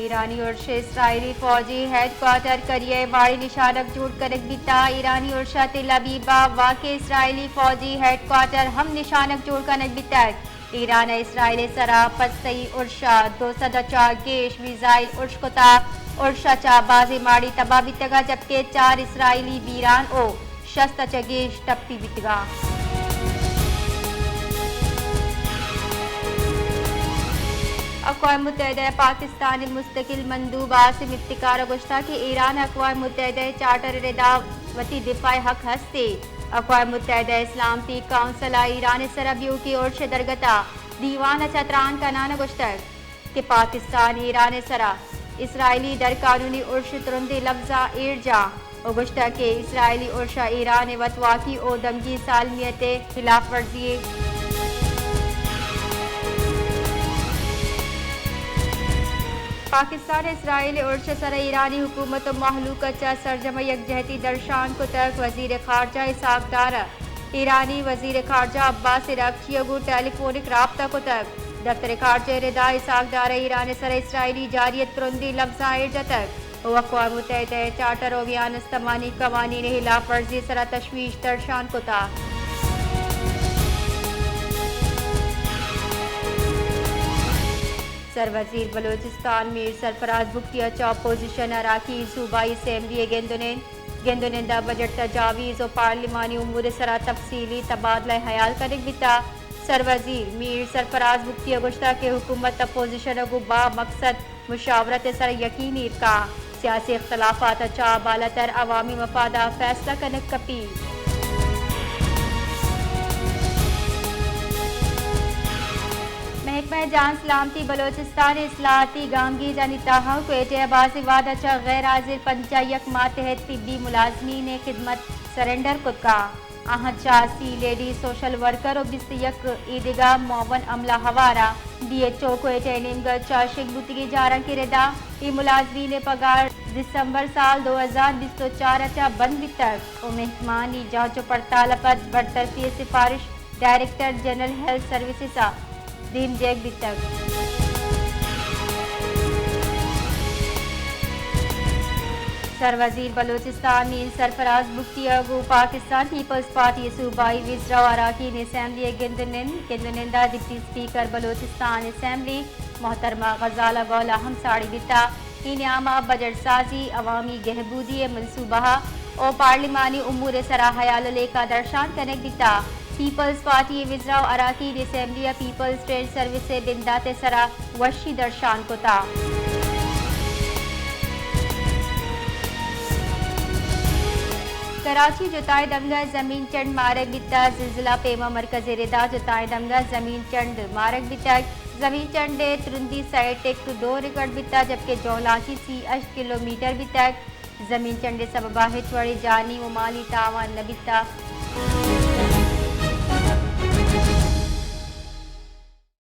ایرانی ارش ءَ اسرائیلی فوجی ہیڈ کوارٹر کریہ ءِ ماڑی نشانگ جوڑ کنگ بیتا۔ ایرانی ارش ءَ تل ابیب ءَ واقع اسرائیلی فوجی ہیڈ کوارٹر ہم نشانگ جوڑ کنگ بیتگ۔ ایران ءَ اسرائیل ءِ سرا پسئی ارش ءَ دو سد ءَ چہ گیش میزائل ارش کتا۔ ارش ءَ چہ بازیں ماڑی تباہ بیتگ ءَ، جبکہ چار اسرائیلی بیران ءُ شست ءَ چہ گیش ٹپی بیتگ ءَ۔ اقوام متحدہ ءِ پاکستان ءِ مستقل مندوب عاصم افتخار ءَ گوشتگ کہ ایران ءَ اقوام متحدہ ءِ چارٹر ءِ ردا وتی دفاع ءِ حق ہست ءُ اقوام متحدہ ءِ سلامتی کونسل ءَ ایران ءِ سرا بیوکی ارش ءِ درگت ءَ دیوان ءَ چہ تران کنان ءَ گوشتگ کہ پاکستان ایران ءِ سرا اسرائیلی درقانونی ارش ترندیں لبزاں ایر جاں ءُ گوشتگ کہ اسرائیلی ارش ءَ ایران ءِ وتواکی ءُ دمگی سالمیت ءِ ہلاپ ورزی یے۔ پاکستان ءَ اسرائیل ءِ ارش ءِ سرا ایرانی حکومت ءُ مہلوک ءَ چہ سرجم ءَ یکجہتی درشان کتگ۔ وزیر خارجہ اسحاق ڈار ءَ ایرانی وزیر خارجہ عباس عراقچی ءَ گوں ٹیلی فونک رابطہ کتگ۔ دفتر خارجہ ءِ ردا اسحاق ڈار ءَ ایران ءِ سرا اسرائیلی جارحیت ترندیں لبزاں ایر جتگ ءُ اقوام متحدہ ءِ چارٹر ءُ میان استمانی قوانین ءِ ہلاپ ورزی ءِ سرا تشویش درشان کتگ۔ سروزیر بلوچستان میر سرفراز بگٹی ءَ چہ اپوزیشن ءَ اراکین صوبائی اسمبلی ءِ گند ءُ نند گند ءُ نند ءَ بجٹ تجاویز ءُ پارلیمانی امور ءِ سرا تفصیلی تبادلہ ہیال کنگ بیتگ۔ سروزیر میر سرفراز بگٹی ءَ گوشتگ کہ حکومت اپوزیشن ءَ گوں بامقصد مشاورت ءِ سرا یقین ایر کنت، سیاسی اختلافات ءَ چہ بالاتر عوامی مفاد ءَ فیصلہ کنگ کپیت۔ محکمہ جان سلامتی بلوچستان ءِ اصلاحاتی گامگیجانی تہا کوئٹہ ءَ بازیں وہد ءَ چہ غیر حاضر پنجاہ یک ماتحت طبی ملازمین ءِ خدمت سرنڈر کت کنت۔ آہاں چہ سی لیڈی سوشل ورکر ءُ بیست یک ایدگہ معاون عملہ ہوار ءَ ڈی ایچ او کوئٹہ ءِ نیمگ ءَ چہ شنگ بوتگیں جارانکے ءِ ردا اے ملازمین ءِ پگار دسمبر سال دو ہزار بیست ءُ چار ءَ چہ بند بیتگ ءُ مہمانی جانچ ءُ پڑتال ءَ پد برطرفی ءِ سفارش ڈائریکٹر جنرل ہیلتھ سروسز ءَ دیم دیگ بیتگ۔ سروزیر بلوچستان میر سرفراز بگٹی ءَ گوں پاکستان پیپلز پارٹی ءِ صوبائی وزرا ءُ اراکین اسمبلی ءِ گند ءُ نند، گند ءُ نند ءَ ڈپٹی اسپیکر بلوچستان اسمبلی محترمہ غزالہ گولا ہم ساڑی بیتگ۔ اے نیام ءَ بجٹ سازی، عوامی گہبودی ءِ منصوبہ ءُ پارلیمانی امور ءِ سرا ہیال ءُ لیکہ درشان کنگ بیتگ۔ پیپلز پارٹی ءِ وزرا ءُ اراکین اسمبلی ءَ پیپلز ٹریڈ سروس ءِ بندات ءِ سرا وشی درشان کتگ۔ کراچی، جتائیں دمگاں زمین چنڈ مارگ بیتگ۔ زلزلہ پیما مرکز ءِ ردا جتائیں دمگاں زمین چنڈ مارگ بیتگ۔ زمین چنڈ ءِ ترندی سئے ٹک دو ریکارڈ بیتگ، جبکہ جہلانکی سی ہشت کلومیٹر بیتگ۔ زمین چنڈ ءِ سبب ءَ ہچ وڑیں جانی ءُ مالی تاوان نہ بیتگ۔